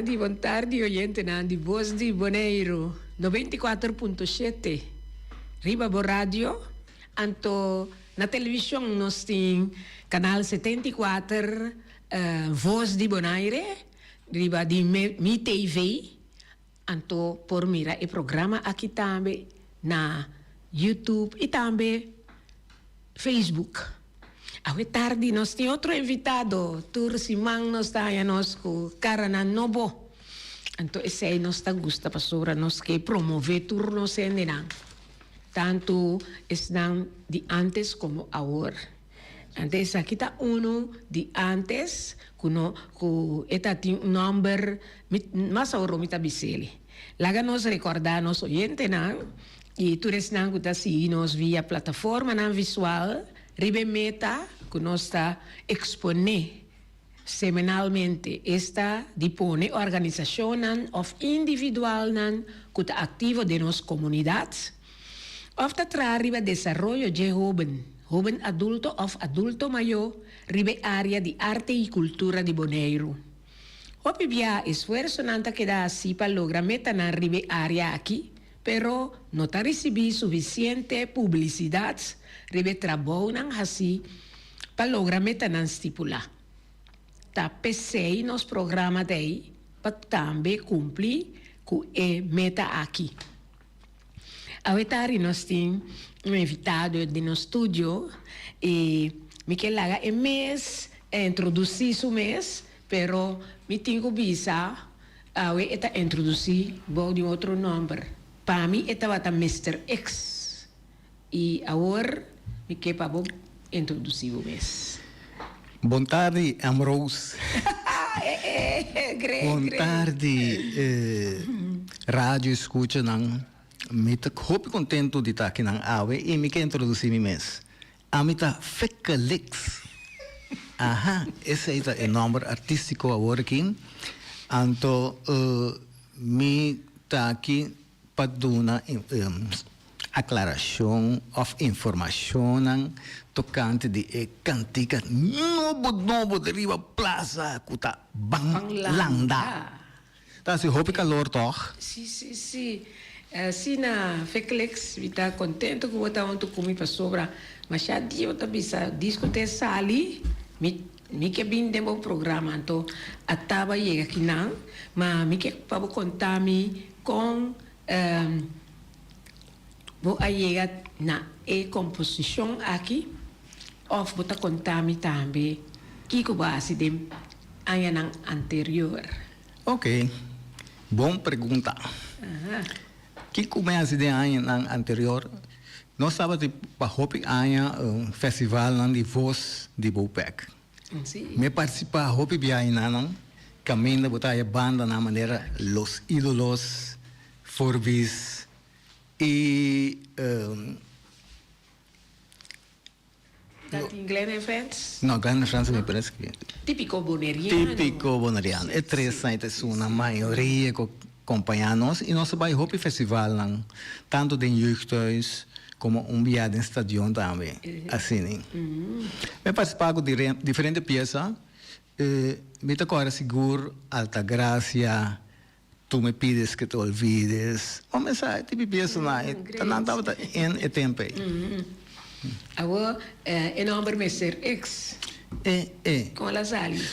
tardi, bon tardi oyentenan di Voz di Boneiru 94.7 riba bo radio. Anto na televishon nos tin kanal 74 Voz di Bonaire riba di Mi TV. Anto por mira e programa aki tambe na YouTube y tambe Facebook. Awe tardi nos tin otro invitado. Tur siman nos ta haña nos ku karanan nobo. Anto esei nos ta gusta pasobra nos ke promove tur nos hendenan, tantu esnan di antes komo awor. Anto esaki ta unu di antes ku no ku e ta tin un nòmber mi mas awor mi ta bis'el. Laga nos rekòrdá nos oyentenan i tur esnan ku ta sigui nos via plataformanan visual riba e meta ku nos ta eksponé semanalmente, esta di pone organisashonnan òf individualnan ku ta aktivo den nos komunidat òf ta traha riba desaroyo dje hóben, hóben adulto òf adulto mayó riba e área di arte i kultura di Boneiru. Hopi bia esfuersonan ta keda hasi pa logra metanan riba e área aki, pero no ta risibí sufisiente publisidat riba e trabounan hasí pa logra metanan stipulá. Ta p'esei nos programa ta ei pa tambe kumpli ku e meta aki. Awe tardi nos tin un invitado den nos studio y mi ke laga e mes introduci su mes, pero mi tin cu bisa awe e ta introduci bou di un otro nomber. Pa mi e tabata Mister X y awor mi ke pa bo introduci bo mes. Bon tardi Amrose. Bon tardi radio escuchanan. Mi ta hopi contento di ta akinan awe y mi ke introduci mi mes. Ami ta Fekelix. Aha, esey ta e nomber artistico awor aki. Anto mi ta aki pa duna Aclaracion of informacionnan tocante di e cantica nobo nobo di riba plaza cu ta Ban Landa. Ta haci hopi calor toch? Si si si. Asina Feclix mi ta contento cu bo ta hunto cu mi pasobra masha dia bo ta bisa disco te sali mi mi ke bin den bo programa anto a taba yega kinan ma mi ke pa bo conta mi con Bo a yega na e komposishon aki? Òf bo ta konta mi tambe kiko bo a hasi den añanan anterior? Oke, bon pregunta. Kiko mi a hasi den añanan anterior? Nos tabatin pa hopi aña festivalnan di vos di Bopec. Mi a partisipá hopi biahenan kaminda bo ta haya bandanan manera Los Ídolos, Forbis i. Ta tin Glenn and Friends? No, Glenn and Friends mi parece que. Típico Boneriano. Típico Boneriano. E tresnan ei ta esun mayoria ku kompañá nos i nos a bai hopi festivalnan, tantu den Jeugdhuis komo un bia den stadion tambe, asina. Mi a partisipá ku diferente piesa, mi ta kòrda sigur Altagracia, Tu me pides que te olvides, bo me sa e tipo di piesanan ei, ta nan tabata en e tempu ei. Awor e nòmber mester X. E, e. Kon el a sali?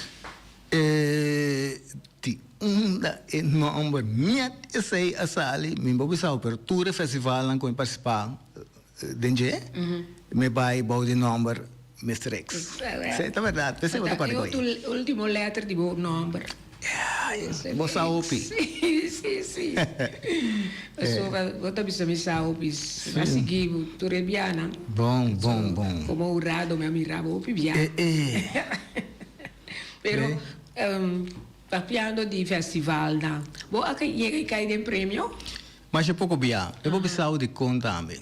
E di unda e nomber net esey a sali mi bo bisa pero tur e festivalnan cu mi participa den dje mi bay bou di nomber Mister X. Si ta berdad p'esey bo ta corda cu E ultimo letter di bo nomber. Bo sa hopi. Si si si pasobra bo ta bisa mi sa hopi mi a sigui bo tur e bianan. Bon bon bon. Como hurado mi a mira bo hopi bia. Pero papiando di festivalnan, bo a yega i kai den premio? Masha poko bia. E bo bisao dikon tambe.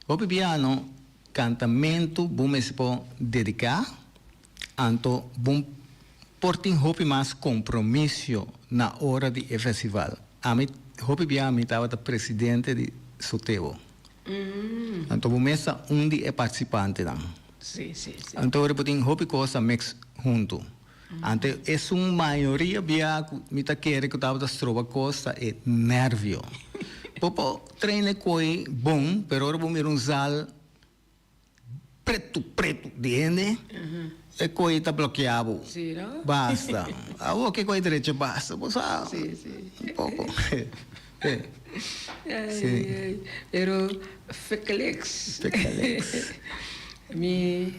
Hopi bia no kantamentu bo mester por dediká, anto bo por tin hopi mas kompromisio na ora di e festival. Ami hopi bia mi tabata presidente di Sotebo. Anto bo mes ta un di e partisipantenan. Anto ora bo tin hopi kos ta mix huntu. Anto esun mayoria bia ku mi ta kere ku tabata stroba kos ta e nervio. Bo por train e koi bon, pero ora bo mira un zal pretu pretu di hende, e koi ta blokea bo. Basta. Awor ke koi drecha basta, bo sa un poko. Sí. Pero Fekelix. Fekelix. Mi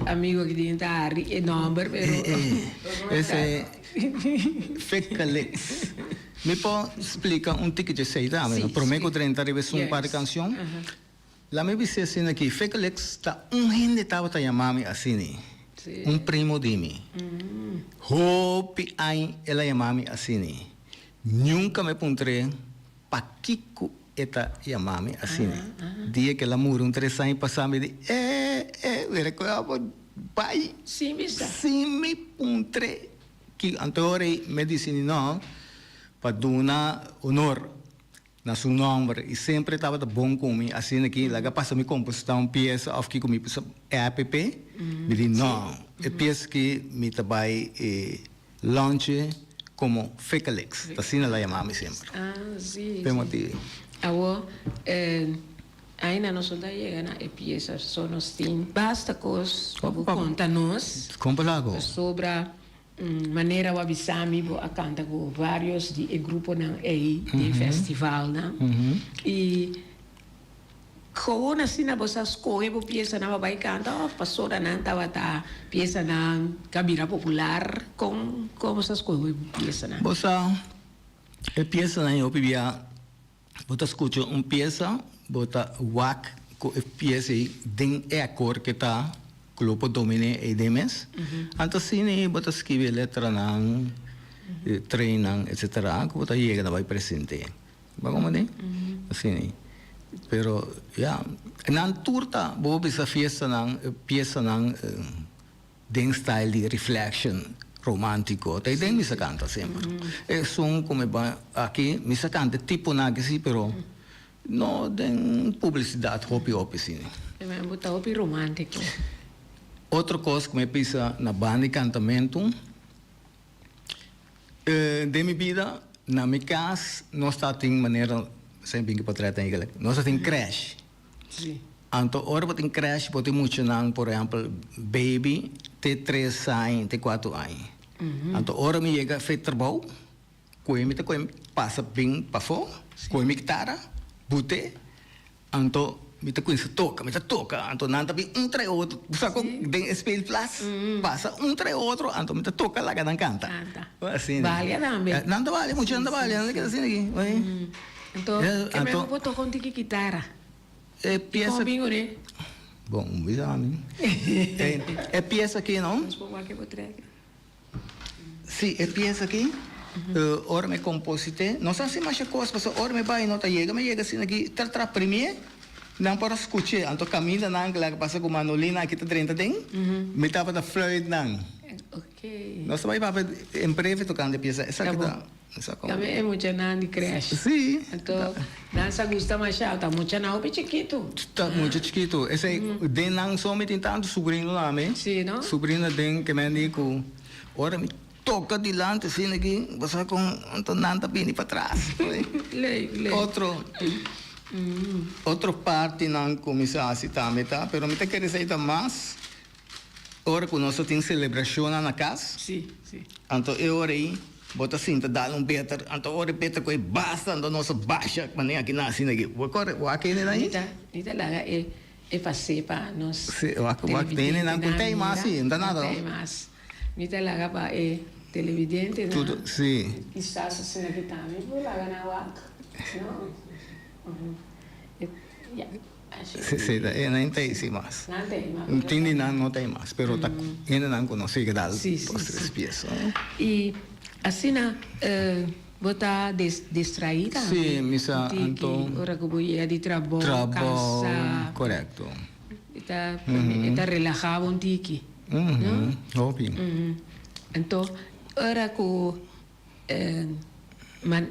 amigo aki tin ta hari e nomber pero. Ese Fekelix. Mi por splika un tiki dje esei tambe no? Prome ku drenta riba esun par di kanshon. La mi bis'é asina aki, Fekelix ta un hende tabata yama mi asini. Un primo di mi. Hopi añ el a yama mi asini. Nunca mi puntr'é pakico e ta yama mi asina. Dia cu el a muri un tres aña pasa mi di, eh, eh, mi recuerda bo bay Sin bisa. sin mi puntr'é kico. Anto ora ei mi a dicidi no pa duna honor na su nomber y semper e tabata bon cu mi asina ki laga pasa mi composita un pieza of kico mi puso app mi di no e pieza ki mi ta bay e Lonche como Fekelix, ta asina la yama mi semper. Ah, si, P'e si. motibu. Awor, ainda nos no ta yega na e piesa, so nos tin basta cos pa bo conta nos. Con pa lago? Pasobra manera bo a bisa mi, bo a canta cu varios di e gruponan ey den festivalnan. Y Gewoon asina bo sa scoge bo piesanan pa bai canta of pasobra nan tabata piesanan cu a bira popular? Con con bo sa scoge bo piesanan? Bo sa e piesanan hopi bia bo ta scucha un piesa bo ta wak cu e piesa ei den e acor cu ta cu lo por domine ei den mes anto asina ei bo ta scribi e letranan e trainnan etcetera cu bo ta yega na bai presente. Bo como di? Asina. Pero ya, nan tur ta, bo por bisa fiestanan, piesanan den style di reflection romantico. Ta den mi sa canta semper. Esun cu mi ba aki, mi sa canta e tiponan aki si, pero no den publicidad hopi hopi asina. Bo ta hopi romantico. Otro cos cu mi a bisa na banda di cantamento. Den mi bida, na mi cas, nos ta tin manera, esei bin ki potret eigenlijk, nos ta tin crèche. Anto ora bo tin crèche bo tin muchanan, por ehempel, baby te tres aña, te cuatro aña. Anto ora mi yega fe trabou, koe mi ta koe pasa bin pafó, koe mi kitara, bute. Anto mi ta cuminsa toca, mi ta toca, anto nan ta bin un trae otro, bo sa con den e speelplaats pasa un trae otro, anto mi ta toca laga nan canta. Canta. Asina. Balia tambe. Nan ta balia, muchanan ta balia, nan ta keda asina aki. Anto, ke mehor bo toca un tiki kitara. E pieza. Con bin ore? Bon, un bisa ami. E pieza aki no. Nos por wak e bo trek. Sí, e pieza aki, ora mi composite, no sa si masha cos, pasobra ora mi bai no ta yega, mi yega asina aki, tra tra primie, nan por a scuche, anto caminda nan laga pasa cu Manolina aki ta drenta den, mi tabata fluit nan. Nos ta bai papia en breve tocante e pieza, esaki ta, esaki. Tambe e muchanan di crèche. Sí. Anto nan sa gusta masha, ta muchanan hopi chikitu. Ta mucha chikitu. Esei den nan so mi tin tantu subrino tambe. Sí, no? Subrino den ke men di ku ora mi toka dilanti asina aki, bo sa kon anto nan ta bini patras. Leuk, leuk. Otro, otro partinan ku mi sa hasi tambe ta, pero mi ta kere esei ta mas Ora ku nos ta tin selebrashonnan na kas, anto e ora ei bo ta sinta dal un beter, anto ora e beter ku e basta, anto nos a basha manera aki nan asina aki. Bo kòrda wak hende nan ei? Mi ta laga e e pas'é pa nos Sí, wak wak televidentenan hende nan ku tei mas mira. sí, no ta nada No no. tei mas. Mi ta laga pa e televidentenan. Tudu, sí. Kisas asina aki tambe por laga nan wak, no? Ya. Sí, sí, e nan ta esi mas. Nan ta ey mas. Tin di nan no ta ey mas, pero ta hendenan ku no sigue dal Sí, sí, dos, tres sí. pies. I asina bo ta distraí tambe. Sí, mi sa anto. Tiki ora ku bo yega di trabou, Trabou, kansa. korekto. E ta, e ta relahá bo un tiki, no? Hopi. Anto ora ku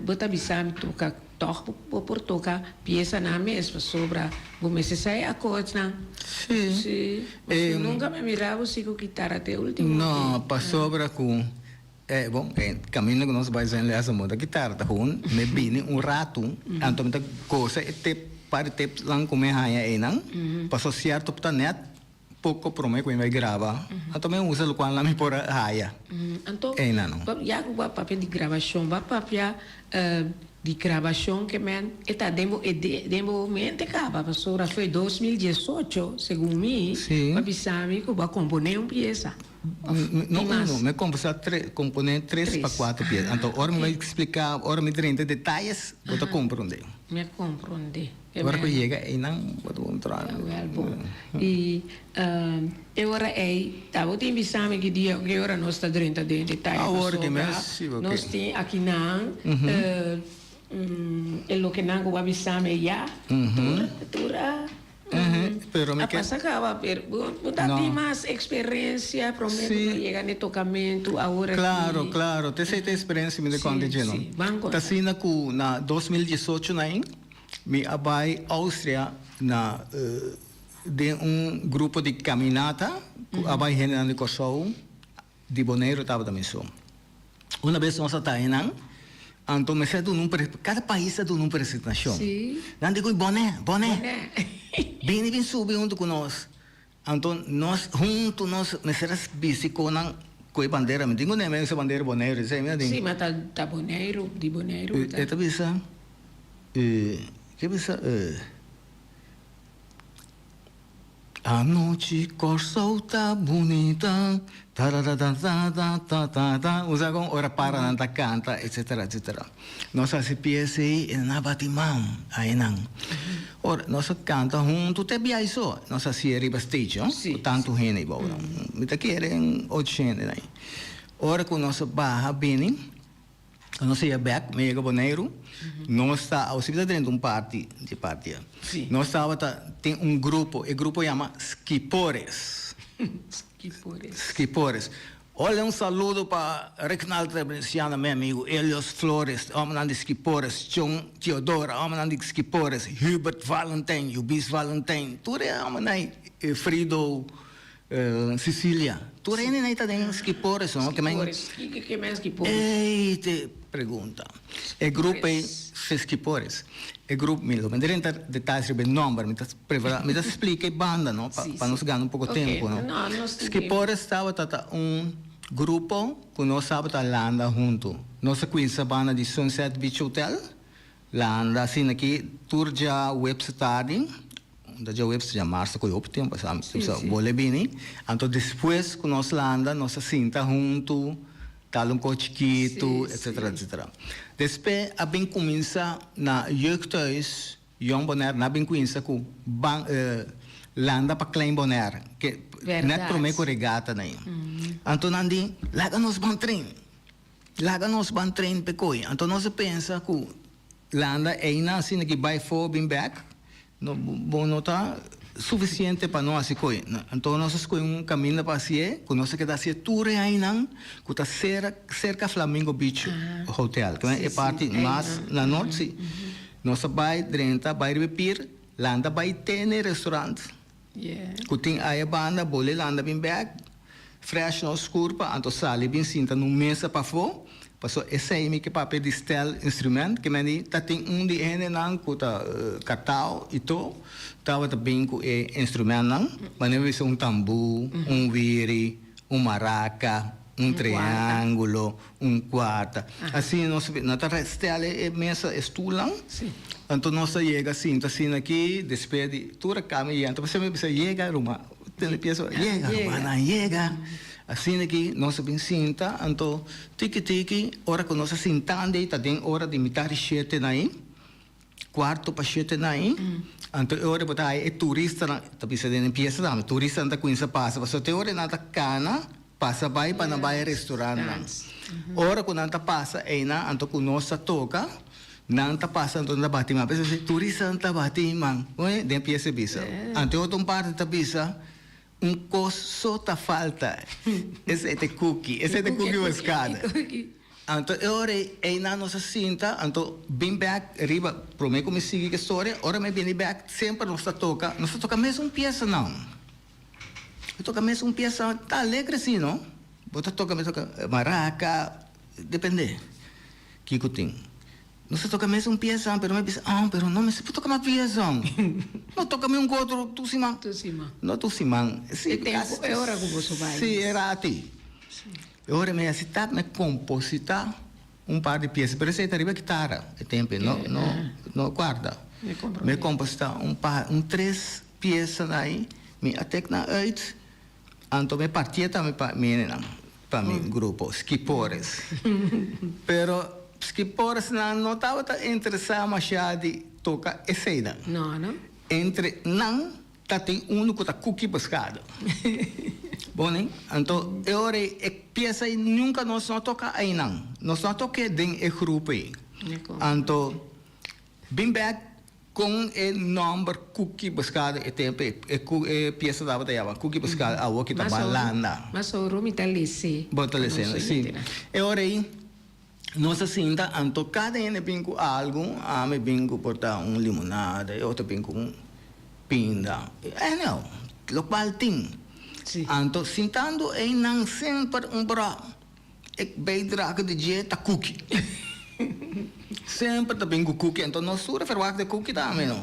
bo ta bisa mi toka. Tòg bo por toka piesanan mes pasobra bo mester sa e akòrdsnan. Sí. Sí. Pasobra nunka mi a mira bo si ku kitara te último ki. No, pasobra ku e bon e kaminda ku nos bai zijn les a muda kitara ta gewoon mi bini un ratu anto mi ta gosa e tep par di tepsnan ku mi haña einan pasobra sierto ta nèt Poco prome cu mi bay graba, anto mi a usa locual nan mi por a haya. Anto, Eynan no. ya cu bo a papia di grabacion, bo a papia di grabacion ke men e ta den bo den bo mente caba, pasobra foi 2018, segun mi, Si. bo a bisa mi cu bo a compone un pieza. Of No tin mas? uno, mi a composa tres, compone tres pa Tres. cuatro pieza. Anto ora mi bay explica, ora mi drenta detayes, bo ta comprende. Mi a comprende. Ora ku yega einan bo ta puntra. Wel bon. I e ora ei tabatin bisa mi ki dia ki ora nos ta drenta den detaye Awor ki pasobra mes si bo ke. nos tin akinan e lokenan ku bo a bisa mi ya tur tur a Pero mi a ke pasa kaba pero bo ta No. tin mas eksperensia prome ku Si. no yega na e tokamentu awor aki. Klaro klaro te esei ta e eksperensia mi ta Si konta dje no. si ban Ta konta. asina ku na 2018 na Mi a bai Austria na den un grupo di caminata cu a bai hendenan di Corsou, di Boneiru tabata mi so. Una bes nos a ta einan, anto mester a duna un cada pais a duna un presentacion. Nan di cu Bonaire, Bonaire, bini bin subi hunto cu nos. Anto nos huntu nos mester a bisti con nan cu e bandera. Mi tin cu neme esa bandera Boneiru, esei mi a tin. Sí, ma ta ta Boneiru, di Boneiru ta. E ta bisa, e ke bisa e, Anochi Kòrsou ta bunita, tararatatatata, un sa kon ora paranan ta kanta, etcetera, etcetera. Nos a hasi pies ei i nan a bati man ainan. Ora nos a kanta huntu te biaha so. Nos a hasié riba stage no, ku tantu hende ei bou. Mi ta kere un ocho hende ei. Ora ku nos a baha bini, nos a yega bèk, mi a yega Boneiru, nos ta, awor si mi ta drenta un parti di parti. Nos tabata tin un grupo, e grupo yama Skipores. Skipores. Hola un saludo pa Regnald Reverenciano mi amigo Elios Flores homennan di Skipores John Theodora homennan di Skipores Hubert Valentijn Yubis Valentijn tur e homennan ei Frido Cecilia tur hende nan ei ta den Skipores no ke men Skipores ke men Skipores ey te pregunta e grupo ei Skipores e grupo mi lo mester detaye riba e nomber mi ta Prefera mi ta splika e banda no pa pa nos gana un poko tempo no. Skipores tabata ta un grupo ku nos tabata landa huntu. Nos a kuinsa banda di Sunset Beach Hotel landa asina aki tur djaweps tardi, unda djaweps djamarsa koe hopi tempo sa bole bini. Anto despues ku nos landa nos a sinta huntu tal un kos chikitu etcetera etcetera. Despe a bin kuminsa na Jeugdhuis. Jong Bonaire na bin cuinsa cu ban landa pa Klein Bonaire ke net prome cu regata na Anto nan di laga nos ban train laga nos ban train pe coy anto nos a pensa cu landa eynan asina ki bay for bin bek no bo no ta suficiente pa no haci coy anto nos a scoge un caminda pa hacié cu nos a keda hacié tur e aynan cu ta cerca Flamingo Beach Hotel e parti mas na nort si. Nos a bai drenta, bai riba e pir, landa bai te n'e restaurant ku tin aya banda, bole landa bin bek, fresh nos kurpa, anto sali bin sinta n'un mesa pafó, pasobra esei mi ke papia di stel instrument, ke men di ta tin un di e hendenan ku ta katao i to, tabata bin ku e instrumentnan, manera mi bisa un tambú, un wiri, un maraka, un triángulo, un kuarta. Asina nos a no ta stel e mesa, e stulnan. Anto nos a yega sinta asina aki, despues di tur a kami yega. Anto mi bisa yega ruman, tende piensa yega rumannan yega. Asina aki nos a bin sinta, anto tiki tiki ora ku nos a sintando ei ta den ora di mitar di shete na ei. Cuarto pa shete nai, anto e ora bo ta haya e turistanan, ta bisa den e pieza tambe, turistanan ta cuminsa pasa, pasobra te ora nan ta cana pasa bay pa nan bay e restaurantnan. Ora cu nan ta pasa eynan, anto cu nos ta toca, nan ta pasa anto nan ta bati man. P'esei si turistanan ta bati man, oe, den pieza e bisa. Anto e otro un parti ta bisa, un cos so ta falta, esey ta e cookie, esey ta e cookie mascada. Anto e ora ei, einan nos a sinta, anto bin bek riba, prome ku mi sigui ku e storia, ora mi bini bek semper nos ta toka, nos ta toka mesun piesanan. Mi toka mesun piesa, ta alegre si no, bo ta toka mi toka maraka, depende kiko tin. Nos ta toka mesun piesa, pero mi bisa, ah, pero no mester por toka mas piesa. No toka mi un ku otro tur siman. Tur siman. No tur siman. Si, e tempu, e ora ku boso bai. Si, e rati. E ora mi hasi tap, mi kompositá un par di piesa, pero esei ta riba kitara e tempu ei, no, no, no kuarda. Mi kompositá un par, un tres piesa ahí, mi a tek nan uit, anto mi partié tambe pa mi hendenan, pa mi grupo, Skipores. Pero Skiporesnan no tabata interesá mashá di toka eseinan. No, no. Entre nan Ta tin unu ku ta kuki buskado. Bon hein? Anto e ora ei e piesa ei nunka nos no a toka einan. Nos no a tok'é den e grupo ei. Anto bin bèk kon e nòmber kuki buskado e tempu ei e ku e piesa tabata yama kuki buskado awor ki ta Balanda. Mas oro mi ta les'é. Bo ta les'é, si. E ora ei Nos a sinta, anto kada hende bin ku algu, ami bin ku por ta un limonada, e otro bin ku un pinda, anyhow, lokual tin. Anto sintando einan semper un bra, e bijdrage di dje ta kuki. Semper ta bin ku kuki, anto nos tur a verwagt e kuki tambe no.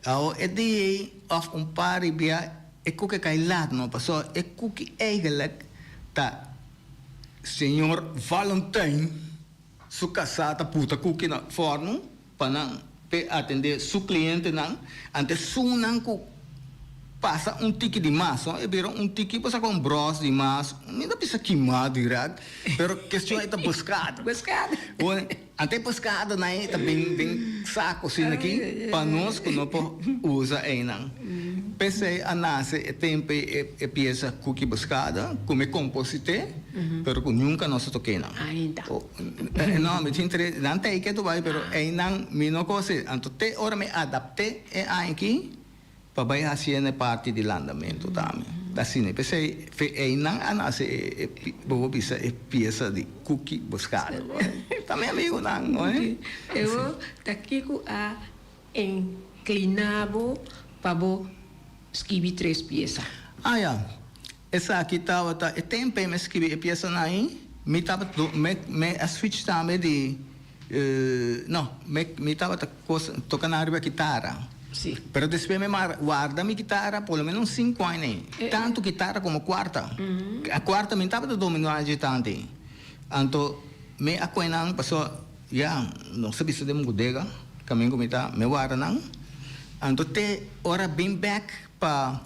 Awo e dia ei òf un par di bia e kuki a kai lat no, pasobra e kuki eigenlijk ta. Señor Valentijn su kasá ta puta kuki na fòrnu pa nan p'e atendé su klientenan, ante esunnan ku pasa un tiki di mas, no? E bira un tiki bo saka un bròs di mas, mi ta bisa kimá dirèk, pero kestion e ta buskado. Buskado. Ante e buskadonan ei ta bin den sako asina aki pa nos ku no por usa einan. P'esei a nase e tempu ei e piesa Kuki Buskado ku mi komposit'é pero ku nunka nos a tok'é nan. Ainda. No, mi tin tres, nan ta ei ketu bai pero einan mi no kosi. Anto te ora mi adapt'é e aña aki. Pa bai hacié na e parti di landamentu tambe. Ta asina. P'esei fe einan a nace e e bo por bisa e pieza di Cookie Boscado. Ta mi amigunan, no e? Pero ta kico a inclina bo pa bo skibi tres pieza? Ah ya. Esaki tabata e tempo ei mi a skibi e piesanan ei, mi tabata mi mi a switch tambe di no mi mi tabata kos toka nan riba kitara. Sí. Pero despues mi mar warda mi kitara por lo menos un sinku aña ei, tantu kitara komo kuarta. A kuarta mi tabata dominá dje tantu ei. Anto mi a kohe nan pasobra ya nos a bisa den un bodega kaminda ku mi ta, mi warda nan. Anto te ora bin bèk pa.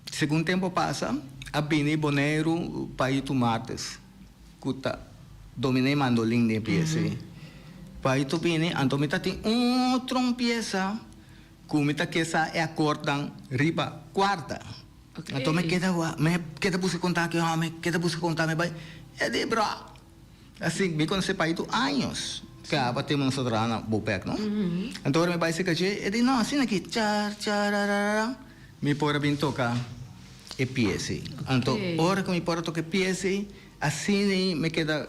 Segun tempu a pasa, a bini Boneiru Paito Martes, ku ta dominá e mandolin den e piesa ei. Paito bini, anto mi ta tin otro un piesa ku mi ta ke sa e akordnan riba kuarta. Anto mi keda wak, mi keda buska kontak e hòmber, mi keda buska kontak, mi bai, e di bro. Asi, mi konosé Paito años kaba tempu nos ta traha na Bopec, no? Anto ora mi bai serka dje, e di, no, asina aki, cha, cha, ra, ra, ra, mi por a bin toka e pies ei. Anto ora ku mi por a toka e pies ei, asina ei mi keda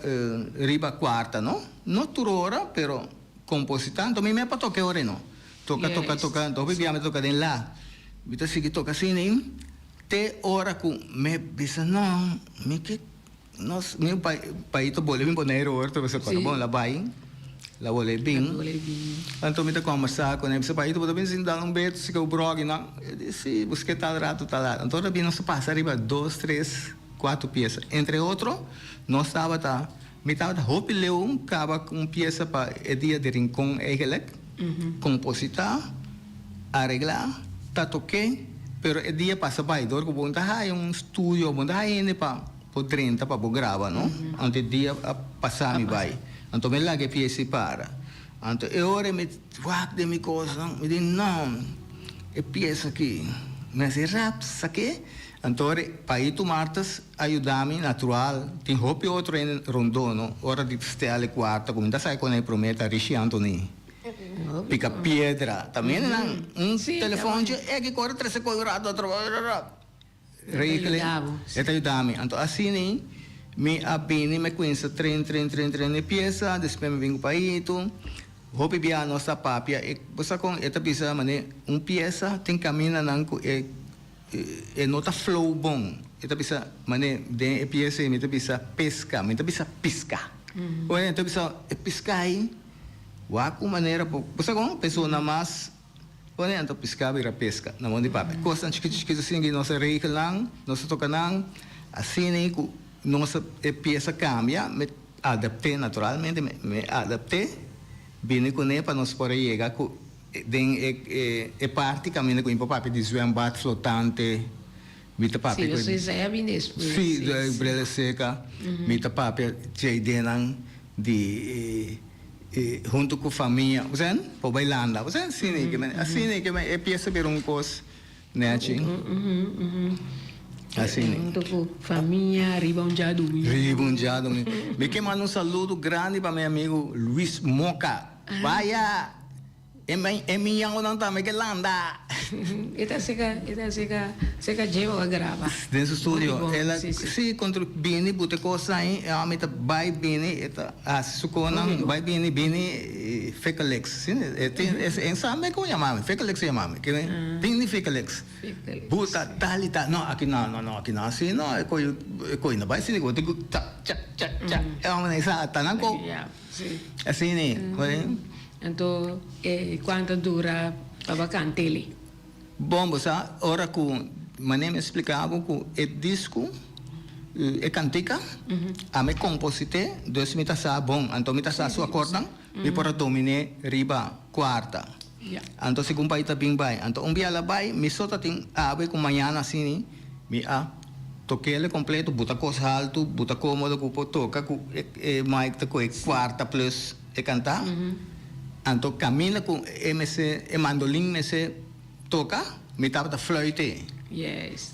riba kuarta, no? No tur ora, pero kompositá. Anto mi mep a toka e ora ei, no? Toka, toka, toka, anto hopi bia mi toka den la. Mi ta sigui toka asina ei, te ora ku mi bisa, no, mi ke. Nos mi paito bole bin Boneiru hoor tur bisa kora bon la bai la bole bin anto mi ta kombersa ku nan bisa paito bo ta bin sin dal un beto si ke bo brogi nan e di si buske tal rato tal rato anto ora bin nos ta pasa riba dos tres kuater piesa entre otro nos tabata mi tabata hopi leu kaba ku un piesa pa e dia di Rincon eigenlijk komposita aregla ta toke pero e dia pasa bai dor ku bo no ta haya un studio bo no ta haya hende pa. Por drenta pa bo graba no. Anto e dia a pasa mi bai. Anto mi laga e pies ei para. Anto e ora mi wak den mi kosnan, mi di no, e pies aki. Mi hasi rap sak'é. Anto ora Paito Martes a yuda mi natural. Tin hopi otro hende rondó no. Ora di stel e kuarta ku mi ta sa e konei promé ta Rishi Anthony. Pika piedra. Ta mende nan un telefontje e aki kore trese koi un rato otro. E ta yuda mi. Anto asina ei Mi a bini mi a cuminsa train train train train e pieza despues mi bin cu Paito hopi bia nos ta papia e bo sa con e ta bisa mane un pieza tin caminanan cu e e no ta flow bon e ta bisa mane den e pieza mi ta bisa pesca mi ta bisa pisca e ta bisa e pisca ayi wak un manera bo sa con persona mas. Pone anto piská bira peska na mon di papia. Kosnan chikitu chikitu asin di nos a regel nan, nos a toka nan, asina ei ku nos a e piesa kambia, mi adapt'é naturalmente, mi mi adapt'é bini kuné pa nos por a yega ku den e e e parti kaminda ku mi por papia di zwembad flotante, mi ta papia ku e. Si, esei a bini despues. Si, de brele seka, mi ta papia dje ideanan di e. E hunto cu famia, bo sabi? Por bay landa, bo sabi? Asina e ke men, asina e ke men, e pieza bira un cos nechi. Asina. Hunto cu famia riba un djadumingu. Riba un djadumingu. Mi ke manda un saludo grandi pa mi amigo Luis Moca. Baya! E e mi yangonan tambe ke landa. E ta seka, e ta seka, seka dje a graba. Den su studio. El a si kontru bini buta e kos ahi, e homi ta bai bini, e ta hasi su konan, bai bini, bini Fekelix. Si, e tin e sa mi kon yama mi, Fekelix e yama mi. Bini Fekelix. Buta tal i tal. No, aki no, no, no, aki no asi no, e koi e koi no bai asina, bo tin ku cha cha cha cha. E hominan sa ta nan ko. Asina. Anto e cuanto dura pa bo cant'el? Bon, bo sa, ora cu manera mi a splica bo cu e disco, e cantica, ami composite, dus mi ta sa bon, anto mi ta sa su acordnan, mi por a domin'e riba cuarta. Anto segun bai ta bin bai. Anto un bia la bai, mi so ta tin awe cu mañana asini, mi a toquele completo, buta cos halto, buta comodo cu por toca cu e mic ta coge cuarta plus. E kantá, anto kaminda ku e mester, e mandolin mester toka, mi tabata fluit'é.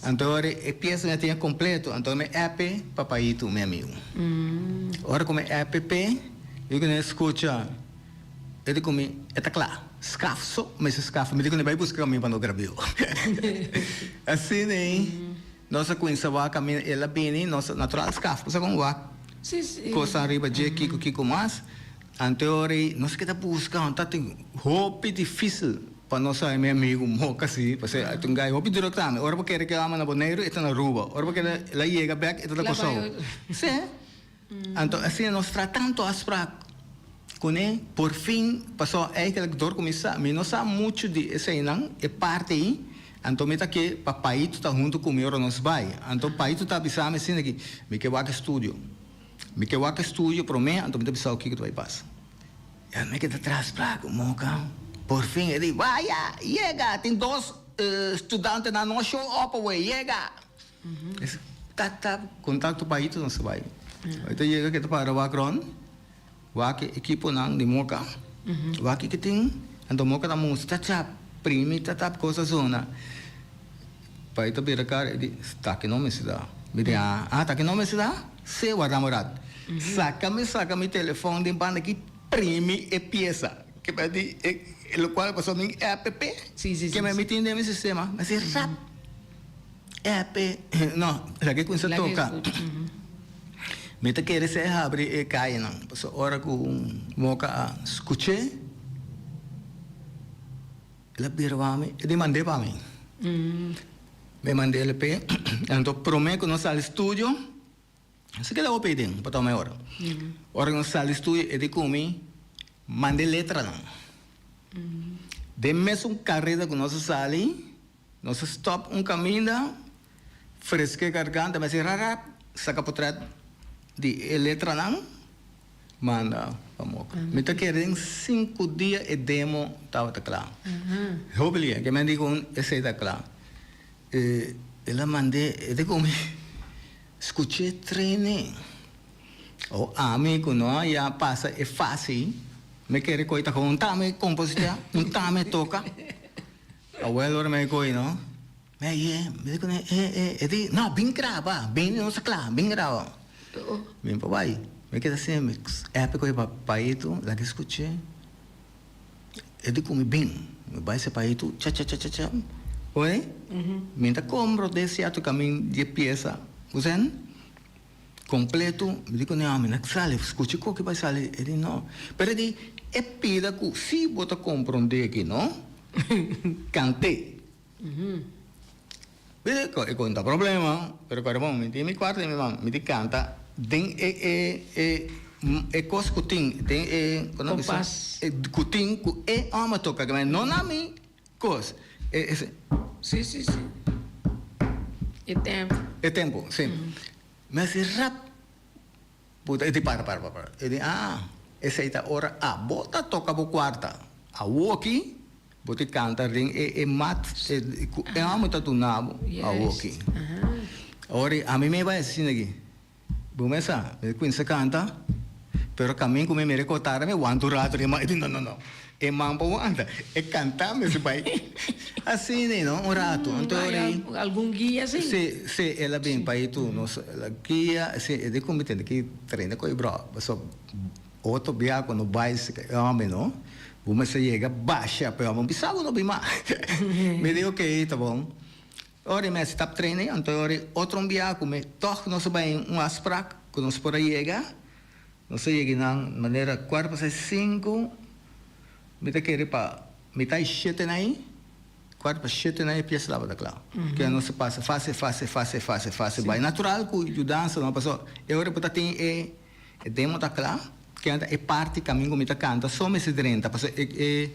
Anto ora e piesa mi a tin kompleto, anto mi app e pa Paito, mi amigu. Ora ku mi app p'e, mi ku skucha, e di ku mi, e ta kla, skaf so mester skaf. Mi di ku bai buska kaminda pa no grab'é. Asina ei nos a kuminsá wak kaminda, el a bini, nos a natural skaf, bo sa kon wak. Cosa riba dje kiko kiko mas. Ante ora ei nos keda buska un ta tin hopi dificil pa nos haña mi amigo Moka si pasobra e ta un guy hopi druk tambe. Ora bo kere ke ama na Boneiru e ta na Aruba, ora bo kere el a yega bek e ta na Kòrsou. Si. Anto asina nos traha tantu afspraak kuné por fin pasobra eigenlijk dor ku mi sa mi no sa muchu di eseinan e parti ei. Anto mi ta ke pa Paito ta hunto ku mi ora nos bai. Anto Paito ta bisa mi asina ki, Mi ke wak e studio. Mi ke wak e studio promé, anto mi ta bisa bo kiko ta bai pasa. Ya mi keda tras plaku, moka. Por fin e di, Waya! Yega! Tin dos studantenan no show up awe, yega! Ta ta kontakto Paito nos ta bai. Paito yega ke ta para wak rònt. Wak e ekiponan di moka. Wak ki tin, anto moka ta mustra cha primi ta tap kos a zona. Pai ta bira kara e di, Ta ki no mester ta. Mi di, Ah, ah, ta ki no mester ta? Se, warda un rat. Saka mi saka mi telefon den banda ki primi e piesa. Ke mi a di, e lokual a pasó mi app ke mi tin den mi sistema. Mi a si rap. App, no, laga e kuminsá toka. Mi ta kere si e habri e kayanan, pasobra ora ku Moka a skuch'é, el a bira pa mi, e di mand'é pa mi. Mi mand'é el p'e, anto promé ku nos sali studio, nos a keda hopi aden pa toma e ora. Ora ku nos sali studio, e di ku mi, mand'é letranan. Den mesun kareda ku nos a sali, Nos a stop un caminda, fresca e garganta, mi a haci rarap, saca potret di e letranan, manda pa Moca. Mi ta kere den cinco dia e demo tabata cla. Hopi lia, ke men di con esey ta cla. El a mand'e, e ta come scuch'e trene. O ami cu no a ya pasa e fase, mi kere coy ta con un tame composita, un tame toca. Awel ora mi a koe no, mi a ye, mi di kuné, e, e, e di, no, bin graba, bin nos ta kla, bin graba. Mi por bai, mi keda asina, mi app koe pa Paito, laga skuch'é, e di ku mi bin, mi bai se Paito, cha cha cha cha cha, oe, mi ta komprondé sierto kamin di e piesa, bo sèn? Kompleto, mi di ku ne mi na sali, skucha ku bai sali, e di no. Pero e di, e pida ku si bo ta komprondé aki no, kant'é. Mi di, e ku no ta problema, pero kòrda bon, mi tin mi kuarto di mi mama, mi di kanta den e e e e kos ku tin, den e, Kompas. Ku tin ku e hòmber toka, no na mi Kos, e e. Sí, sí, sí. E tempo. E tempo, sí. Mi a hasi rap. Puta, e di para, para, para, para. E di, ah, esei ta ora abo ta toka bo kuarta. Awoki bo ta kanta den e e mat e ku e hòmber ta duna bo awoki. Ora ami mi bai asina aki. Bo mes sa, mi cuminsa canta, pero camin cu mi mira e cotara mi wanta un rato riba e di no no no, e man por wanta, e canta mester bay asina no, un rato. Anto ora ei. Algun guia si? Si, si, el a bin pa ei tur, nos el a guia, si, e di cu mi tene ki traina cu e bro, pasobra otro bia cu no bay e homber no, bo mester yega basha pa e homber bisa bo no bin mas. Mi di ok, ta bon. Ora e mester tap trene, anto e ora e otro un bia ku mi tòg nos a bai un afsprak ku nos por a yega. Nos a yega nan manera kuart pasá sinku, mi ta kere pa mitá i shete nai, kuart pa shete nai e piesa tabata kla. Ke nos a pasa fase, fase, fase, fase, fase bai natural ku yudansa no pasobra e ora bo ta tin e demo ta kla, kende e parti kaminda ku mi ta kanta so mester drenta pasobra e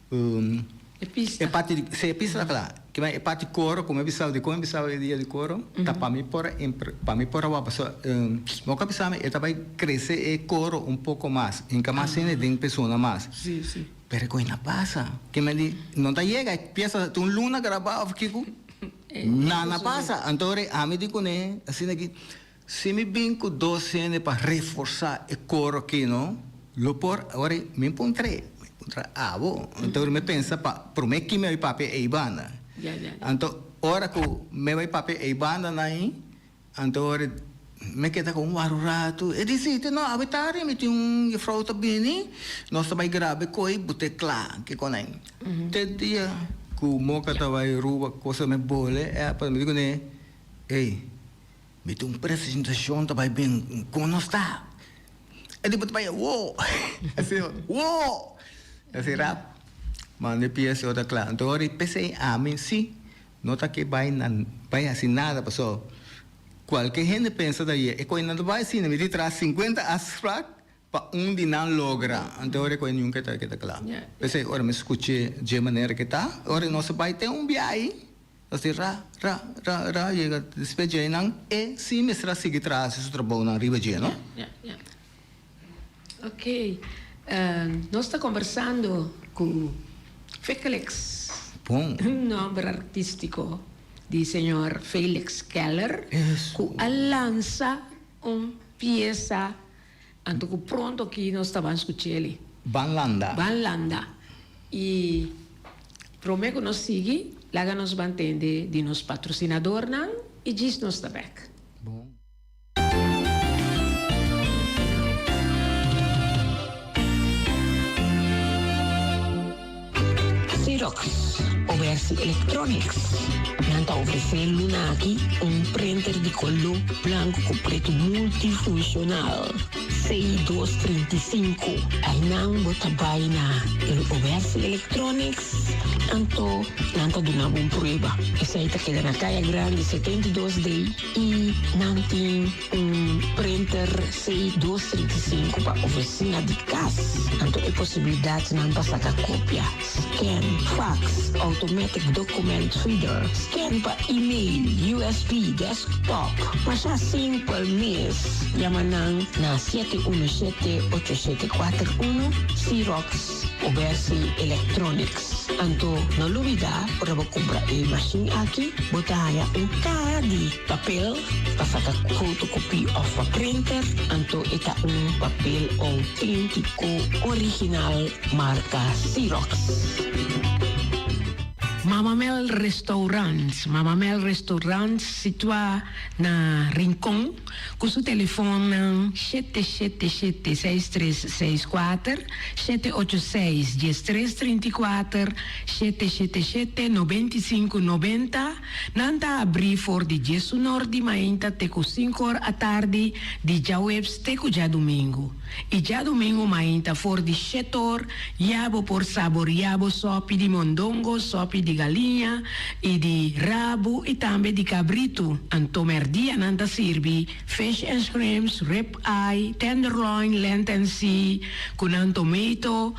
e. E pista. E parti di, si e pista ta kla. Kiba e parti koro, komo e bisao, dikon e bisao e dia di koro, ta pa mi por a pa mi por a wak pasobra bo ka bisa mi e ta bai krese e koro un poko mas, hinka mas hende den persona mas. Si, si. Pero koe na pasa. Kiba di no ta yega e piesa ta un luna grabá òf kiko, na na pasa. Anto ora ami di kuné asina aki, si mi bin ku dos hende pa reforsá e koro aki no, lo por, ora mi puntr'é. Mi puntra abo. Anto ora mi pensa pa promé ki mi bai papia ei banda. Anto ora ku mi bai papia ei banda nan ei, anto ora mi keda ku un wak ratu. E di si, no awe tardi mi tin un jufrou ta bini, nos ta bai graba e koi, bo ta kla kiko nan. Te dia ku moka ta bai Aruba kosa mi bole, mi di kuné, ey, mi tin un presentashon ta bai bin, kon nos ta? E tipo ta bai wo! Así wo! Así rap. Manda e pies ora kla. Anto ora e p'esei ami si no ta ke bai na bai hasi nada paso kualke hende pensa ta ye e koi nan ta bai asina mi di traha sinkuenta afsprak pa un di nan logra. Anto ora e koi nunka ta keda kla. P'esei ora mi skuch'e dje manera ke ta ora nos a bai te un biahi. Nos di ra, ra, ra, ra, yega despues dje nan e si mester a sigui traha hasi su trabounan riba dje, no? Ya, ya. Ok, nos ta kombersando ku Fekelix. Bon. Un nomber artístiko di señor Felix Keller. Eso. Ku a lansa un piesa, anto ku pronto aki nos ta ban skuch'el. Ban landa. Ban landa. I promé ku nos sigui, laga nos ban tende di nos patrosinadornan i djis nos ta bèk. Bon. Xerox, Obersi Electronics, nan ta ofresé luna aki un printer di koló blanku ku pretu multifunshonal. Sei dos 35. Einan bo ta bai na el Obersi Electronics, anto nan ta duna bo un prueba. Esei ta keda na Kaya Grandi 72 D i nan tin un printer sei dos 35 pa ofisina di kas. Anto e posibilidatnan pa saka kopia, scan, fax, automatic document feeder, scan pa email, USB, desktop. Masha simpel mes. Yama nan na 717 8741 Xerox Obersi Electronics. Anto no lubida ora bo kumpra e mashin aki bo ta haña un kaha di papel pa saka fotokopie òf pa printer. Anto e ta un papel outéntiko original marka Xerox. Mama Mel Restaurant, Mama Mel Restaurant situá na Rincon ku su telefonnan 777 6364, 786 1334, 777 95 90. Nan ta abrí for di diesunor di mainta te ku sinkor atardi di djaweps te ku djadumingu. I djadumingu mainta for di shetor ya bo por saboriá bo sòpi di mondongo, sòpi di galiña i di rabu i tambe di kabritu. Anto mèrdia nan ta sirbi fish and shrimps, rib eye, tenderloin, land and sea ku nan tomato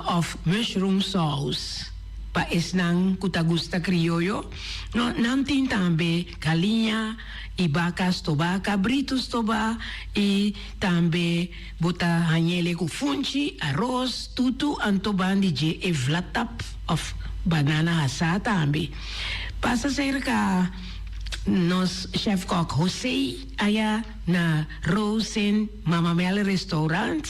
òf mushroom sauce. Pa esnan ku ta gusta krioyo, no, nan tin tambe galiña i baka stobá, kabritu stobá i tambe bo ta hañ'ele ku funchi, aros, tutu, anto ban di dje e vlatap òf banana hasá tambe. Pasa serka nos chèfkòk José aya na Rosen Mama Mel Restaurant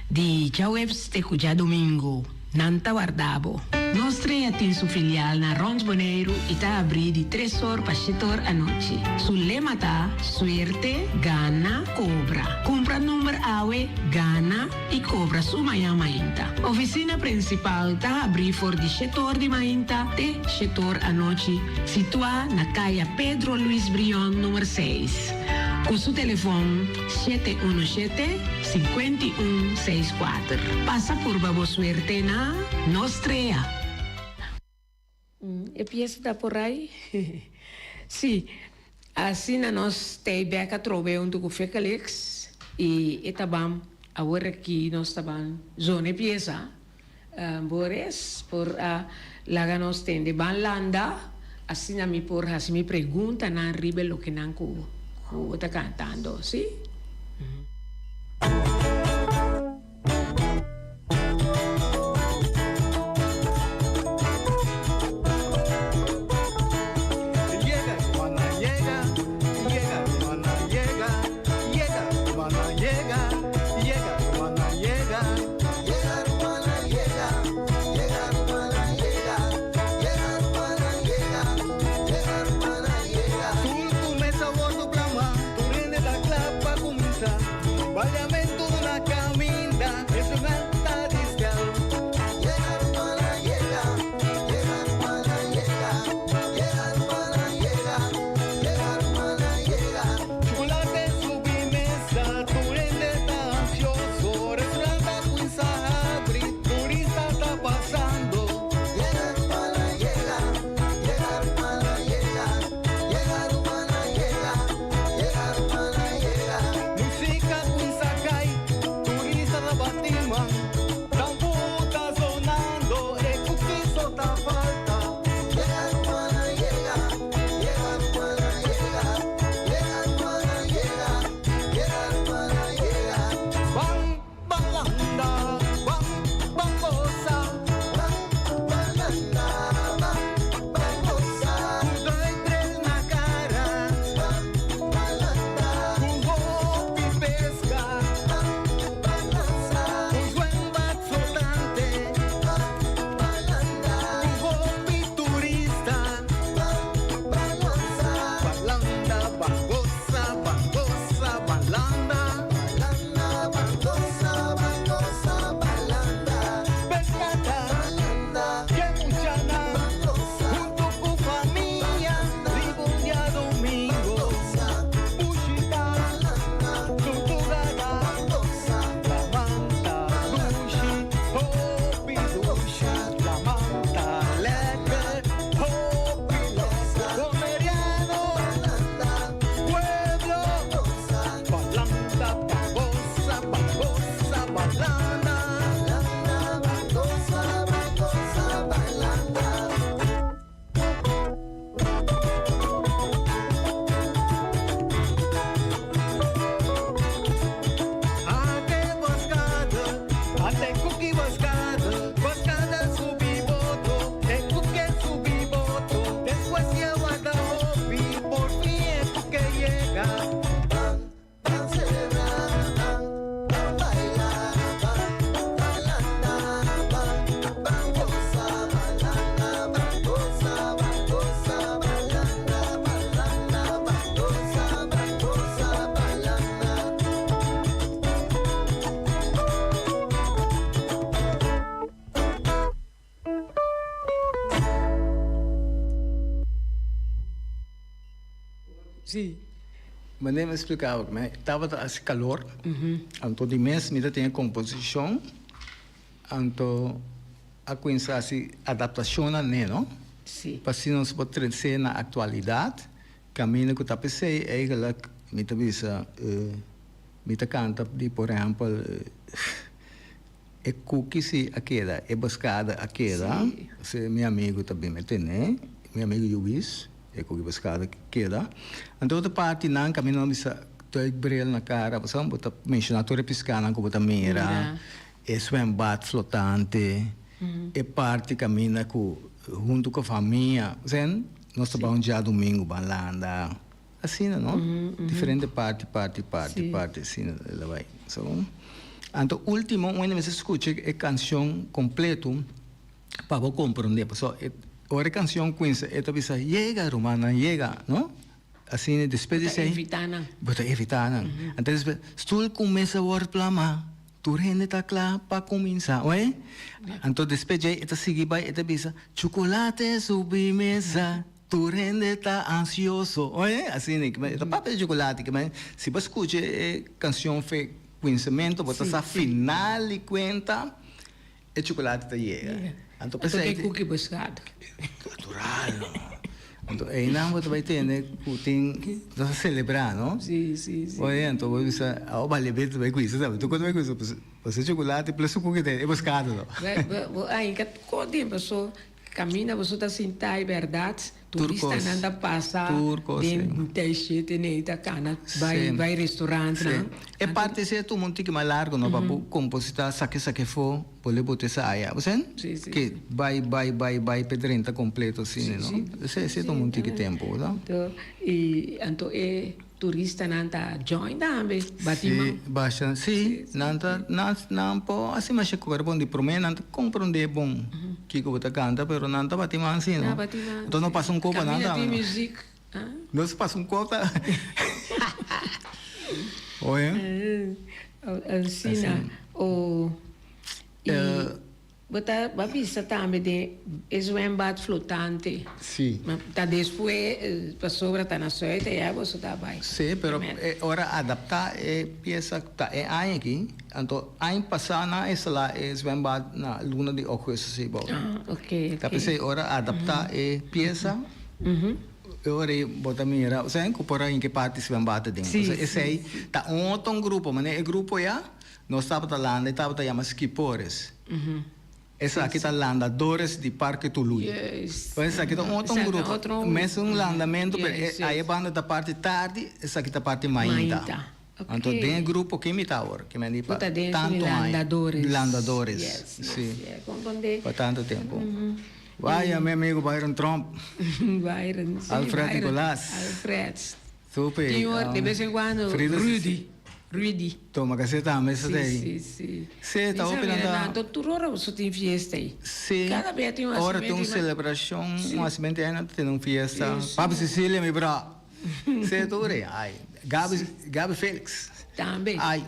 di djaweps te ku djadumingu. Nan ta warda bo. Nos Trea tin su filial na rond Boneiru i ta abrí di tres or pa shete or anochi. Su lema ta, Suerte, gana, kobra. Kumpra number awe, gana i kobra su mañan mainta. Ofisina prinsipal ta habrí for di shete or di mainta te shete or anochi, situá na Kaya Pedro Luis Brion number seis. Ku su telefon. 717 51 64. Pasa purba bo suerte na Nos Trea. E piesa ta por ai? Sí, asina nos ta ei bek atrobe huntu ku Fekelix i e ta ban awor aki nos ta ban zona e piesa. Boris por a laga nos tende ban landa, asina mi por hasi mi preguntanan riba e lokenan ku bo ta kantando, si? Yega, rumannan, yega, yega, rumannan, yega, yega, rumannan, yega, yega, rumannan, yega. Yega, rumannan, yega, yega, rumannan, yega, yega, rumannan, yega, yega, rumannan, yega. Tur ku mesa wordo plama, tur hende ta kla pa. Si. Manera mi a spliká bo, mi tabata hasi kalor, anto di mes mi ta tin e komposishon, anto a kuminsá hasi adaptashonnan n'e, no? Si. Pa asina nos por trese na aktualidat, kaminda ku ta p'esei eigenlijk mi ta bisa mi ta kanta di por ehèmpel e kuki si a keda, e buskada a keda, si mi amigu ta bin mi tene, mi amigu Lluis. E ku buskada keda. Anto otro partinan kaminda nan bisa duikbril na kara pasobra bo ta menshoná tur e piskanan ku bo ta mira, e swembad flotante, e parti kaminda ku huntu ku famia. Osea nos ta bai un djadumingu ban landa asina no. Diferente parti parti parti parti asina el a bai. So anto ultimo un hende mester skucha e kanshon kompleto. Pa bo komprondé, pasobra e ora e kanshon kuminsá e ta bisa, Yega, rumannan, yega, no? Asina despues di Bo ta esei, evitá nan. Bo ta evitá nan. Anto despues, stul kuminsá wòrdu plamá, tur hende ta kla pa kuminsá, oe? Anto despues djei e ta sigui bai, e ta bisa, Chukulate subi mesa, tur hende ta ansioso, oe? Asina, e ta papia di chukulate, si bo skucha e kanshon fe kuminsamentu, bo ta sa final di kuenta. E chocolate ta yega. Anto p'esei. Anto ke kuki buskado. Natural no. Anto einan bo ta bai tende ku tin nos a selebrá no. Si si si. Oye anto bo bisa awo bale bete ta bai kuisa tambe. Tur ku ta bai kuisa pasobra e chocolate plus su kuki ta e buskado no. Bo ainka ko tin paso Kaminda boso ta sinta e bèrdat, turistanan ta pasa den tèishete nei ta kana bai bai restorantnan. E parti esei a tuma un tiki mas largu no pa bo kompositá sake sake afó bo le bota esa aya bo sent? Ke bai bai bai bai p'e drenta kompleto asina no. Esei a tuma un tiki tempu bo sa. I anto e Turistanan ta join tambe, bati man. Si, basha, si, nan ta, nan, nan por hasi masha ku bon di promé nan ta komprondé bon kiko bo ta kanta, pero nan ta bati man si, no? Nan bati man, si. Anto no pasa un kopa nan Kaminda tambe, tin no? muzik, ah. Nos pasa un kopa. Oye. Asina, o, i. Bo ta bo a bisa tambe den e zwembad flotante. Sí. Ma ta despues pasobra ta na Zuid allá boso ta bai. Sí, pero e ora adaptá e piesa ta e aña aki, anto aña pasá nan a instalá e zwembad na luna di ougùstus ei bou. Ah, oké, oké. Ta p'esei ora adaptá e piesa, e ora ei bo ta mira, osea ku por a hinka e parti zwembad aden. Sí, Osea sí, esei sí. ta un otro grupo, manera e grupo ya nos tabata landa e tabata yama Skipores. Esaki ta landadores di Parke Tului. Pues esaki ta un otro grupo. Mesun landamentu, pero e aye banda ta parti tardi, esaki ta parti mainta. Anto den e grupo ken mi ta awor? Ken mi a di pa tantu aña. Landadores. Si. Pa tantu tempu. Vaya mi amigo Byron Tromp. Alfred Nicolas. Super. De bes en cuando Rudy. Rudy. Toma café tambe esa ta ahí. Sí, sí. Sí, ta hopi nan ta. Anto tur ora boso tin fiesta ahí. Sí. Cada bia tin un hacimento. Ora tin un celebracion, un hacimento ahí nan ta tene un fiesta. Papi Cecilia mi bro. Sí, tur ahí. Ay, Gaby, Gaby Felix. Tambe. Ay.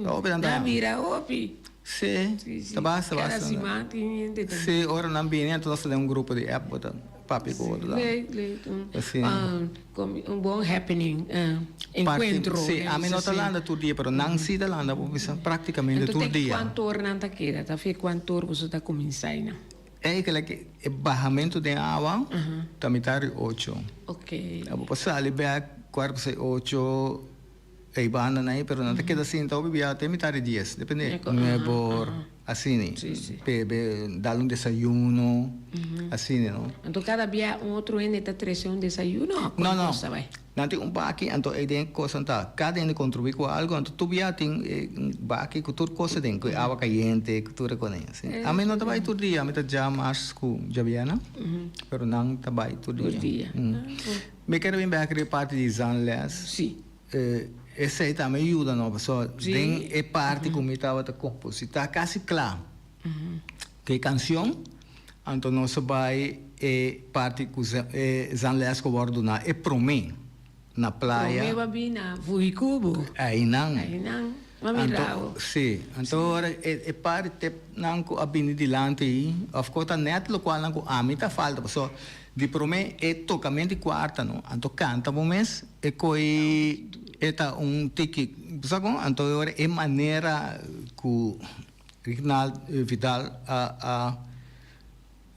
Ta hopi nan ta. Nan mira hopi. Sí, ta basta, basta. Cada siman tin hende ta. Sí, ora nan bini anto nos ta den un grupo di app bo ta papia ku otro. Leuk, leuk. Un bon happening, encuentro. Sí, ami no ta landa tur dia, pero nan sí ta landa bo bisa prácticamente tur dia. Anto te kuantu or nan ta keda? Ta fe kuantu or boso ta kuminsá einan? Eigenlijk e bahamentu den awa ta mitar di ocho. Oké. Abo por sali bek kuart pasai ocho. Ei banda nan ei, pero nan ta keda sinta hopi bia te mitar di dies, depende, nuebe or, asina. Bebe, dal un desayuno, asina, no. Anto kada bia un otro hende ta trese un desayuno o No, no. cosa bai? Nan tin un baki, anto ei den cosa ta, kada hende contribui cu algo, anto tur bia tin e baki cu tur cosa den, cu e awa cayente, cu tur e cosnan asina. Ami no ta bai tur dia, ami ta djamars cu djabièrnè, pero nan ta bai tur dia. Tur dia. Mi kere bin bek riba e parti di zangles. Si. Esei tambe yuda no pasobra den e parti ku mi tabata kompositá kasi kla ku e kanshon anto nos a bai e parti ku e zangles ku a wòrdu duná e promé na playa. Promé ba bin na Fuhikubo. Einan. Einan. M'a mira bo. Anto, si. Anto ora e e par di tepnan ku a bini dilanti ei, òf ku ta nèt lokualnan ku ami ta falta, pasobra di promé e tokamentu di kuarta no, anto kanta bo mes e koi e ta un tiki, bo sa kon? Anto ora e manera ku Rignald Vidal a a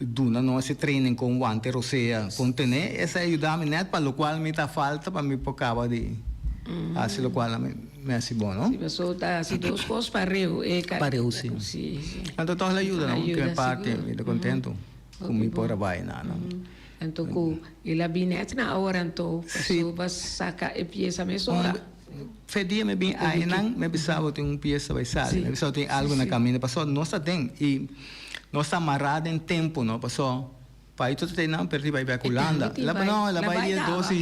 duna nos e training kon wante rosea kon tene, esei a yuda mi net pa lokual mi ta falta pa mi por kaba di hasi lokual mi mi hasi bon, no? Si, paso ta hasi dos kos pareu, e ka. Pareu, si. Si, si. Anto tòg la yuda, no? Ayuda, Ku parti sigur. mi ta kontentu ku mi por a bai na nan. Anto ku el a bin net na ora anto paso ba saka e piesa mesora. Fe dia mi bin ainan mi bisa bo tin un piesa bai sali, mi bisa bo tin algo na kaminda pasobra nos ta den i nos ta mará den tempu no pasobra Paito ta tei nan perdi bai bek Hulanda la no la bai dia dos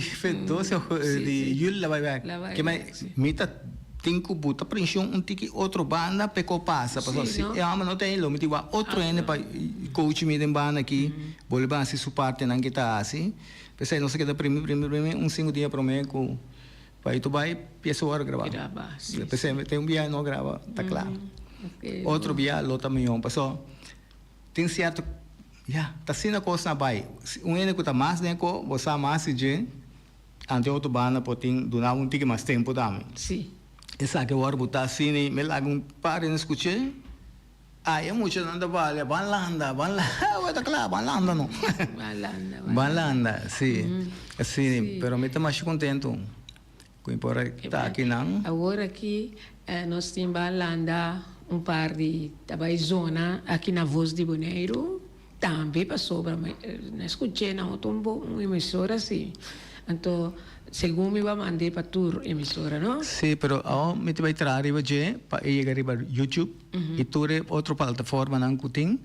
dos di juli la bai bek ke mi ta tin ku buta prenshon un tiki otro banda p'e ko pasa pasobra si e hòmber no ta ei lo mi tin wak otro hende pa coach mi den banda aki bolbe hasi su partenan ke ta hasi p'esei nos a keda primi primi primi un sinku dia prome ku Bai tu bai pies ora graba. Graba, si. P'esei mi tin un bia no graba ta kla. Otro bia lo ta mihó paso tin sierto ya ta asina kosnan a bai. Un hende ku ta mas den ko bo sa mas di dje ante otro banda por tin duna bo un tiki mas tempu tambe. Si. Esaki awor bo ta asina mi laga un par hende skuch'é. Ay e muchanan ta balia, ban landa, ban landa, awor ta kla, ban landa no. Ban landa, ban landa, si, si, pero mi ta masha contento cu mi por a ta aki nan. Awor aki nos tin ban landa un par di ta bay zona aki na Voz di Boneiru tambe pasobra mi no escuché na otro un emisora si, anto segun mi bo a mand'é pa tur emisora no. Si, pero awor mi ta bay traha riba dje pa e yega riba YouTube. I tur e otro plataformanan ku tin.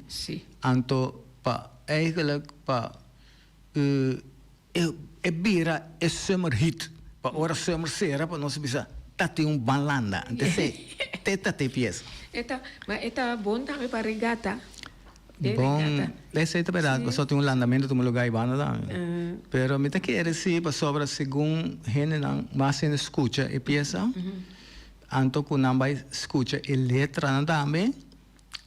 Anto pa eigenlijk pa e bira e summer hit. Pa ora summer sera pa nos bisa ta tin un ban landa. Ante esei te ta te pies. E ta, ma e ta bon tambe pa regata. Bon, esei ta berdad pasobra tin un landamentu tuma luga aybanda tambe. Pero mi ta kere si pasobra segun hendenan mas hende skucha e piesa. Anto ku nan bai skucha e letranan tambe,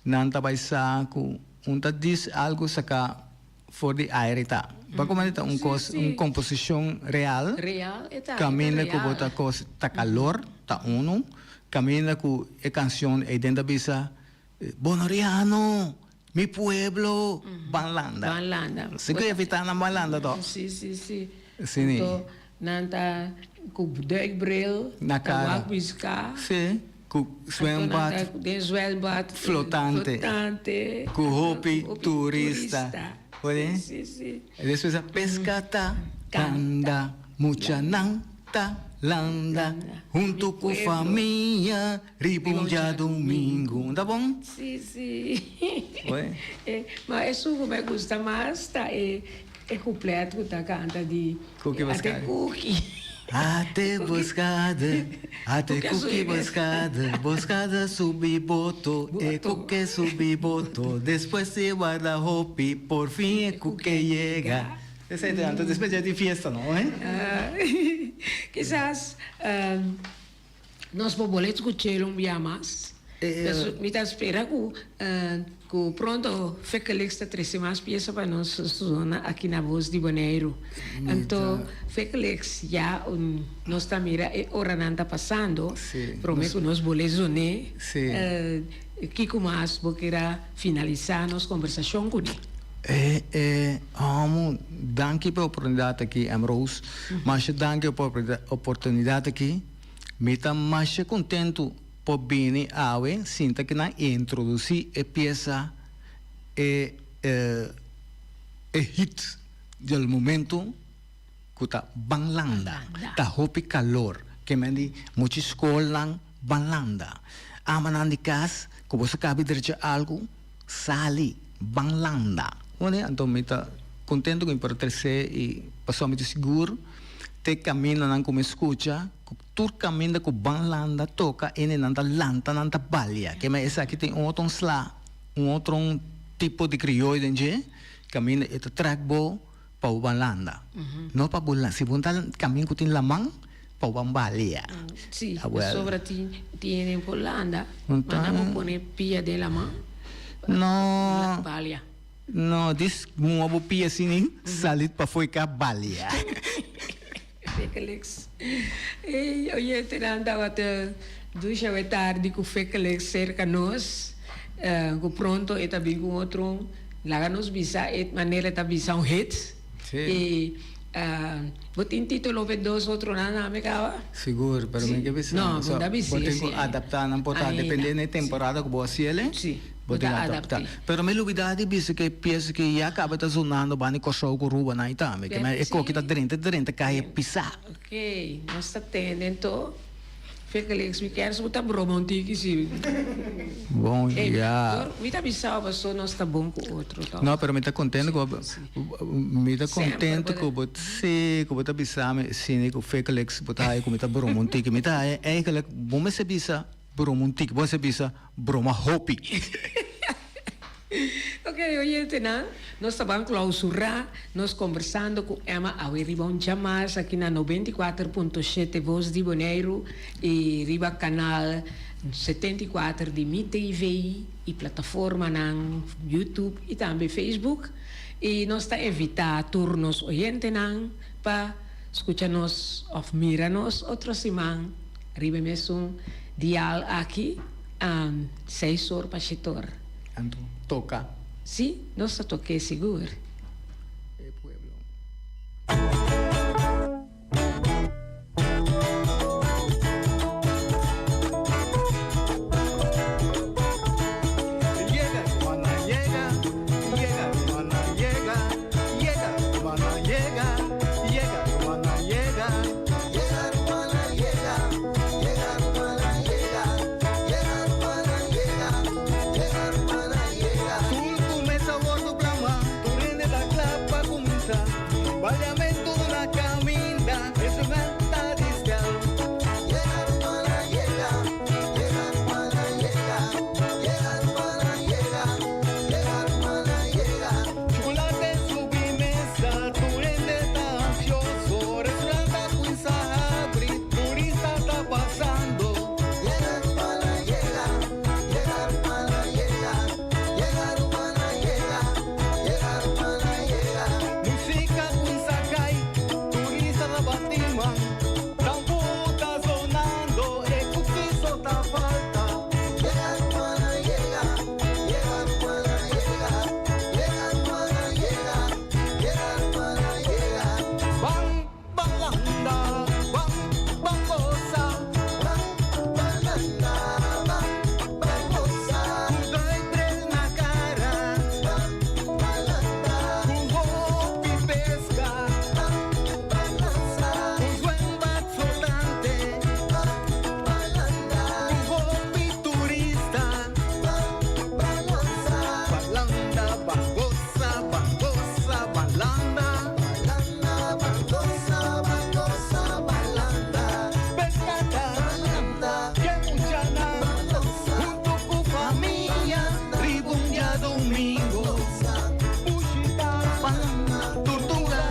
nan ta bai sa ku un ta dis algu saká for di aire ta. Bo a komprende ta un kos, un komposishon real, kaminda ku bo ta kos ta kalor, ta unu, kaminda ku e kanshon eiden ta bisa, Bonoriano, mi pueblo, ban landa. Ban landa. Si ku evitá nan ban landa to. Si, si, si. Si ni. Anto nan ta ku duikbril. Na kara. Ta wak biská. Si, ku zwembad. Anto nan ta den zwembad. Flotante. Flotante. Ku hopi turista. Si, si, si. E despues a pesca ta landa, muchanan ta landa, hunto cu famia riba un djadomingo. Ta bon? Si, si. Ma esun cu me gusta mas ta e couplet cu ta canta di Cookie Buscada. Ate Cookie. Ate Buscada, ate Cookie Buscada, Buscada subi boto, e Cookie subi boto, despues di warda hopi, por fin e Cookie yega. Esei ta, anto despues ya tin fiesta no, he? Kisas nos por bolbe scuch'el un bia mas. Mi ta spera cu cu pronto Fekelix ta trece mas pieza pa nos zona aki na Voz di Boneiru. Anto Fekelix ya nos ta mira e oranan ta pasando prome cu nos bolbe zone. Kico mas bo kier a finalisa nos conversacion cune? Homo, danki pa e oportunidad aki, Amrose. Masha danki pa e oportunidad aki. Mi ta masha contento. Por bini awe sinta ki nan introduci e pieza e e hit del momento cu ta Ban Landa. Ta hopi calor ke men di muchi scolnan ban landa. Amanan di cas cu bo sa cabi drecha algo sali ban landa. Anto mi ta contento cu mi por a trece y pasobra mi ta sigur te camindanan cu mi scucha. Ku tur kaminda ku ban landa toka ene nan ta lanta nan ta balia. Ke men esaki tin un otro sla, un otro tipo di krioyo den dje, kaminda e ta trèk bo pa bo ban landa. No pa bo si bo ta kaminda ku tin laman, pa bo balia. Sí, Ah, wel. sobra tin tin den Holanda, Un ma nan bo ta- pone pia den la man, No, balia. no, dis muha bo pia asina, sali pafó i ka balia. Fekelix. Ey, oyentenan tabata dusha we tardi ku Fekelix serka nos. Ku pronto e ta bin ku un otro, laga nos bisa e manera e ta bisa un hit. Sí. I bo tin titulo p'e dos otronan tambe kaba? Sigur, pero mi ke bisa No, bo ta bisa bo tin ku si. adaptá nan por ta Ainda. depende na e temporada ku bo a hasiel. Sí, Bo bo tin ta adaptá. adapt'é. Pero mi lubidá di bisa ku e piesa ki ya kaba ta zonando banda di Kòrsou ku Aruba nan tambe. Ke men e koki ta drenta drenta kaya pisá. Ok, nos ta tende anto. Fekelix, mi kier su ta broma un tiki si. Bon, ya. Dor, mi ta bisao paso nos ta bon ku otro tòg. No, pero mi ta kontento ku bo, mi ta Semper kontento bo ku bo, si, ku bo ta bisa mi asina ku Fekelix bo ta haya ku mi ta broma un tiki. Mi ta haya eigenlijk bo mester bisa broma un tiki, bo mester bisa broma hopi. Ok, oyentenan, nos ta ban clausurá nos conversando cu Emma awe riba un djamas aki na 94.7 Voz di Boneiru y riba canal 74 di Mi TV y plataformanan YouTube y tambe Facebook. Y nos ta invitá tur nos oyentenan pa scucha nos of mira nos otro siman riba e mesun dial aki, seis or pa shetor. Anto toca. Sí, nos ta toqué sigur. E pueblo. Yega, rumana, yega, yega, rumana, yega, yega, rumana, yega, yega, rumana, yega. Yega, rumana, yega, yega, rumana, yega, yega, rumana, yega, yega, rumana, yega. Tur kumesa wordo plama, tur hende ta kla pa kuminsá. Baliamentu na kaminda, restaurant ta di stel. Yega rumana, yega, yega, rumana, yega, yega, rumana, yega, yega, rumana, yega. Chocolate subi mesa, tur hende ta ansioso. Restaurant ta kuminsá habri, turista ta pasando. Yega rumana, yega, yega, rumana, yega, yega, rumana, yega, yega, rumana, yega. Música kuminsá kai, turista ta bati man. Tambú ta zonando, e kukiso ta falta. Yega rumana, yega, yega, rumana, yega, yega, rumana, yega, yega, rumana, yega. Ban, balanda, ban, ban gosa. Ban, balanda, ban, ban gosa. Ku duibril na kara. Ban, balanda. Ku hopi peska. Ban, balansa. Ku zwembad flotante. Ban, balanda. Ku hopi turista. Ban, balansa. Balanda, ban gosa, ban gosa, balanda. Balanda, ban gosa, ban gosa, balanda. Peskata. Balanda. Ke muchanan. Balansa. Huntu ku famia. Riba un djadumingu. Bushita. Tortuga.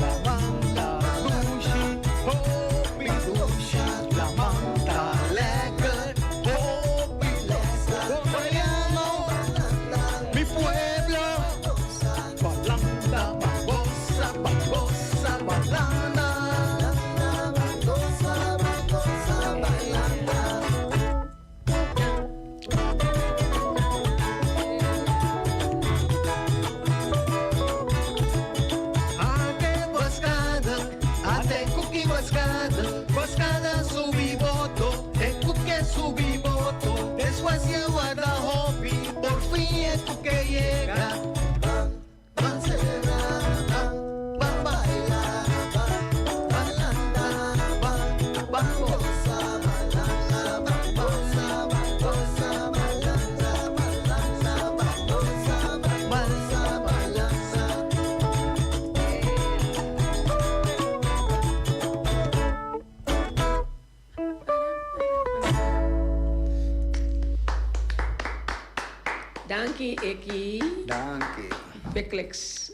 Laman ta dushi. Hopi dushi. Laman ta lekker. Hopi lekker. Boneriano. Mi pueblo. Balanda, ban gosa, ban gosa, balanda. Ban gosa, ban gosa, balanda. Ate baskada, ate kuki baskada, baskada subi boto, e kuke subi boto, despues di a warda hopi, por fin e kuke yega. Ban, ban selebrá, ban, ban baila, ban, ban landa, ban, ban gosa, balanda, ban gosa, ban gosa, balanda, balanda, ban gosa, ban gosa, balansa. Danki Eki. Danki. Bekleks.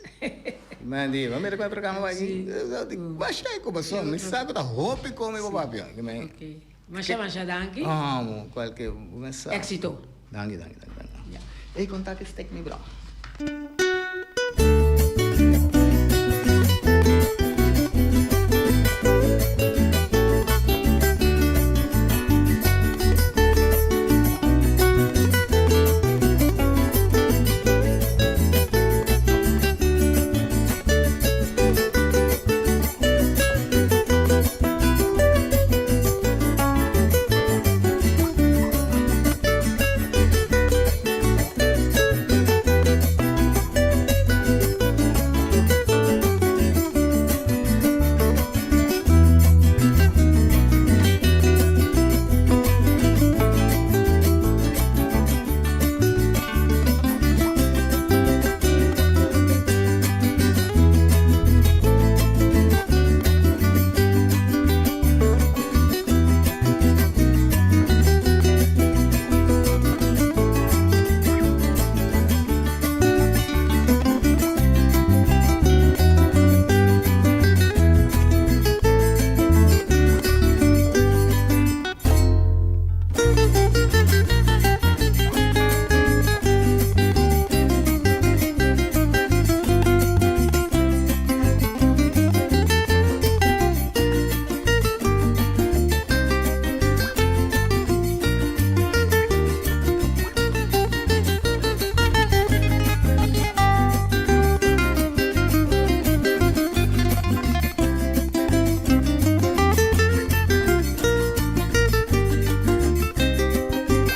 Mandi, bo mira kon e programa bai aki? Masha e ku paso, mi sa ku ta hopi kon mi por papia. Ok. Masha masha danki. Amo, kualke, bo mester sa. Éxito. Danki, danki, danki, danki. Ey, konta ki stek mi bro.